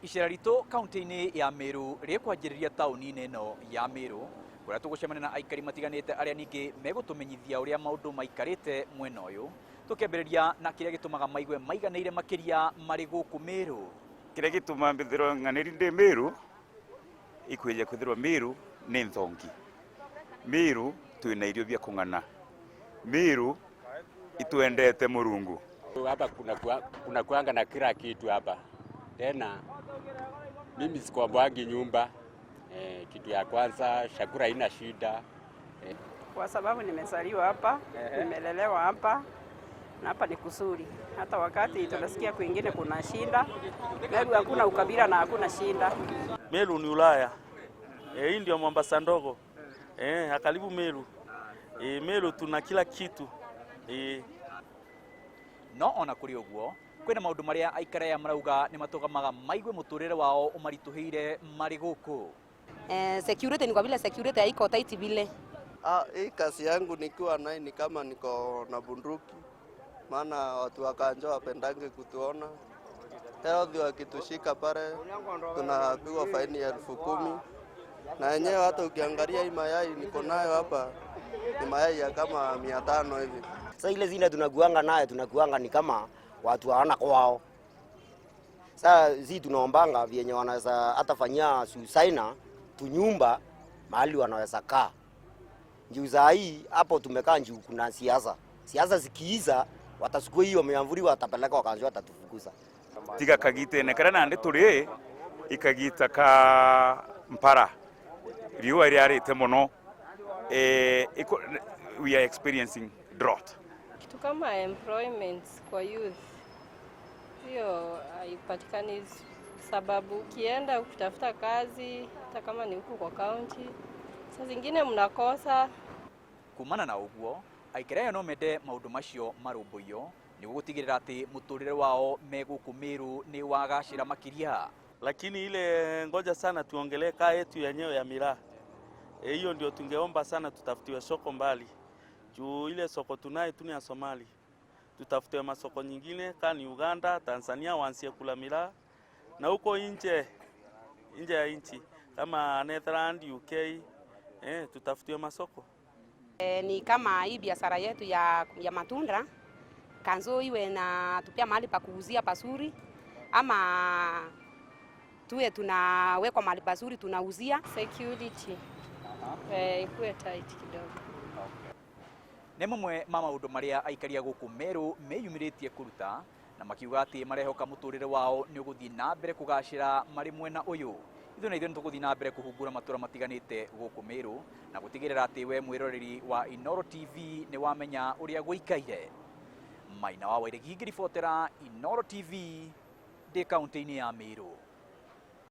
Icera ritũ kaunti-inĩ ya Meru rĩkwanjĩrĩria taũni-inĩ ĩno ya Meru, kũrĩa tũgũcemania na aikari matiganĩte arĩa ningĩ megũtũmenyithia ũrĩa maũndũ maikarĩte mwena ũyũ. Tũkĩambĩrĩria na kĩrĩa gĩtũmaga maigue maiganĩire makĩria marĩ gũkũ Meru. Kĩrĩa gĩtũma mbithirwo ng'anĩri ndĩ Meru, ikwĩja kwithirwo Meru nĩ nthongi. Meru twĩna irio bia kũng'ana. Meru itwendete Mũrungu. Hapa kuna kuanga na kila kitu hapa. Tena mimi sikomboangi nyumba. Kitu ya kwanza chakula haina shida. Kwa sababu nimezaliwa hapa, nimelelewa hapa na hapa ni kuzuri. Hata wakati tunasikia kwingine kuna shida, Meru hakuna ukabila na hakuna shida. Meru ni Ulaya. Hii ndio Mombasa ndogo. Karibu Meru. Meru tuna kila kitu. No ona kũrĩ ũguo, kwĩna maũndũ marĩa aikari aya marauga nĩ matũgamaga maigue mũtũrĩre wao ũmaritũhĩire marĩ gũkũ. Security ni kwa vile security haiko tight vile. Ah, hii kazi yangu nikiwa naye ni kama niko na bunduki, maana watu wa kanjo wapendange kutuona. Health wakitushika pale tunapigwa faini ya 10,000 na yenyewe hata ukiangalia hii mayai niko nayo hapa ni mayai ya kama 500 hivi. Sasa ile zile tunakuanga nayo, tunakuanga ni kama watu hawana kwao. Sasa zi tunaombanga vyenye wanaweza hata fanyia susaina tunyumba mahali wanaweza kaa. Njuu za hii hapo tumekaa njuu kuna siasa. Siasa zikiiza watachukua hiyo miamvuri watapeleka wakaanza watatufukuza. Tiga kagitene karia nandi turi ikagita ka mpara riua riarite muno, we are experiencing drought. Kitu kama employment kwa youth hiyo haipatikani, sababu ukienda ukitafuta kazi hata kama ni huku kwa county, saa zingine mnakosa. Kumana na ũguo, aikari aya no mende maũndũ macio marũmbũiyo nĩguo gũtigĩrĩra atĩ mũtũrĩre wao me gũkũ Meru nĩ wagacĩra makĩria. Lakini ile ngoja sana tuongelee kaa yetu yenyewe ya miraa. Hiyo ndio tungeomba sana tutafutiwe soko mbali. Juu ile soko tunaye tu ni ya Somali. Tutafutiwe masoko nyingine kama ni Uganda, Tanzania waanzie kula miraa. Na huko nje ya nchi kama Netherlands, UK, tutafutiwe masoko. Ni kama hii biashara yetu ya matunda, kanzo iwe na tupia mahali pa kuuzia pazuri, ama tuwe tunawekwa mahali pazuri tunauzia. Security ikuwe tight kidogo. Nĩ mamwe ma maũndũ marĩa aikari a gũkũ Meru meyumĩrĩtie kũruta na makiuga atĩ marehoka mũtũrĩre wao nĩ ũgũthiĩ na mbere kũgacĩra marĩ mwena ũyũ. Ithuĩ na ithuĩ nĩ tũgũthiĩ na mbere kũhungura matũra matiganĩte gũkũ Meru na gũtigĩrĩra atĩ we mwĩroreri wa Inooro TV nĩ wamenya ũrĩa gũikaire. Maina wa Wairegi ngĩribotera Inooro TV ndĩ kaunti-inĩ ya Meru.